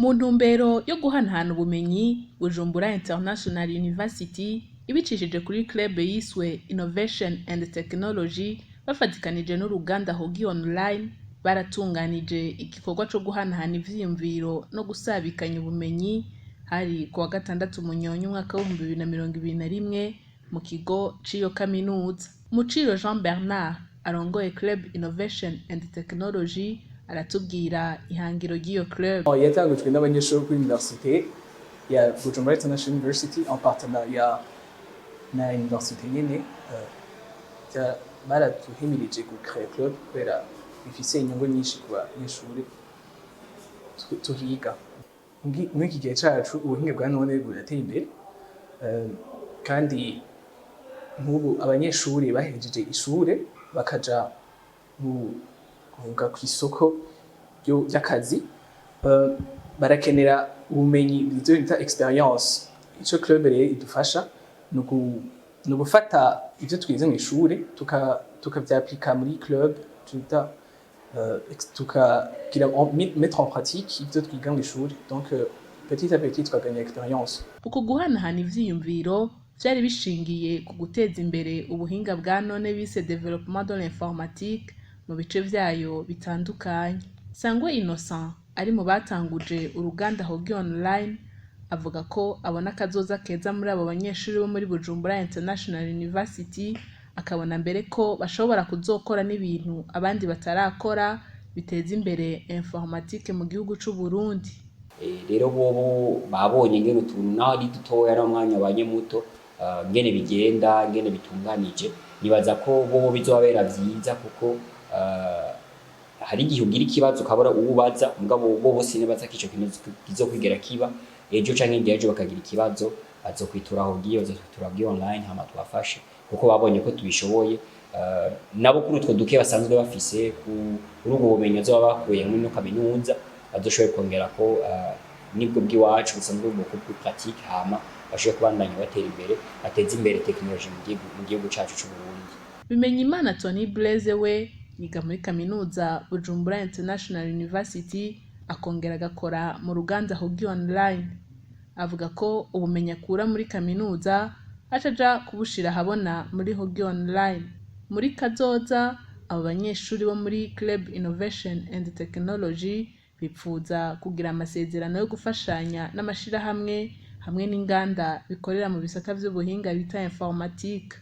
Mu ntumbero yo guhanahana ubumenyi, Bujumbura International University ibicishije kuri club yiswe Innovation and Technology, bafatikanije n'uruganda Hogi Online, baratunganije igikorwa co guhanahana ivyiyumviro no gusabikanya ubumenyi. Hari kuwa gatandatu Munyonyo umwaka w'2021 mu kigo c'iyo kaminuza. Muciro Jean Bernard arongoye club Innovation and Technology aratubwira ihangiro ry'iyo club. Yatangujwe n'abanyeshuri bo kuri université ya Bujumbura International University en partenariat na université nyene. Baraduhimirije gucréer club kubera bifise inyungu nyinshi ku banyeshuri tuhiga. Muri iki gihe cacu ubuhinga bwa none burateye imbere, kandi nk'ubu abanyeshuri bahejeje ishure bakaja mu kuvuga kw'isoko ry'akazi, barakenera ubumenyi, ivyo bita expérience. Ico club rero idufasha ni ugufata ivyo twize mw'ishure tukavyapplika muri club, twita tukagira mettre en pratique ivyo twiga mw'ishure. Donc petit à petit tukaganya expérience. Uku guhanahana ivyiyumviro vyari bishingiye ku guteza imbere ubuhinga bwa none bise développement de l'informatique mu bice vyayo bitandukanye. Sangwe Innocent ari mu batanguje uruganda Hogi Online avuga ko abona akazoza keza muri abo banyeshuri bo muri Bujumbura International University, akabona mbere ko bashobora kuzokora n'ibintu abandi batarakora biteza imbere informatique mu gihugu c'u Burundi. Rero bobo babonye ngene utuntu, naho ari dutoya n'umwanya wabanye muto, ngene bigenda, ngene bitunganije. Nibaza ko bobo bizobabera vyiza, kuko hari igihe ugira ikibazo ukabura uwo ubaza. Mugabo bo bose nibaza ko ico kintu kizokwigera kiba ejo canke hirya y'ejo. Bakagira ikibazo, bazokwitura aho ugiye, bazokwitura Hogi Online, hama tubafashe, kuko babonye ko tubishoboye. Nabo kuri utwo duke basanzwe bafise, kuri ubwo bumenyi bazoba bakuye muri ino kaminuza, bazoshobore kongera ko nibwo bw'iwacu busanzwe beaucoup plus pratique, hama bashobore kubandanya batera imbere, bateze imbere technologie mu gihugu cacu c'u Burundi. Bimenyimana Tony Blaise we yiga muri kaminuza Bujumbura International University, akongera agakora mu ruganda Hogi Online. Avuga ko ubumenyi akura muri kaminuza aca aja kubushira ahabona muri Hogi Online. Muri kazoza, abo banyeshuri bo muri Club Innovation and Technology bipfuza kugira amasezerano yo gufashanya n'amashirahamwe hamwe n'inganda bikorera mu bisata vy'ubuhinga bita informatique.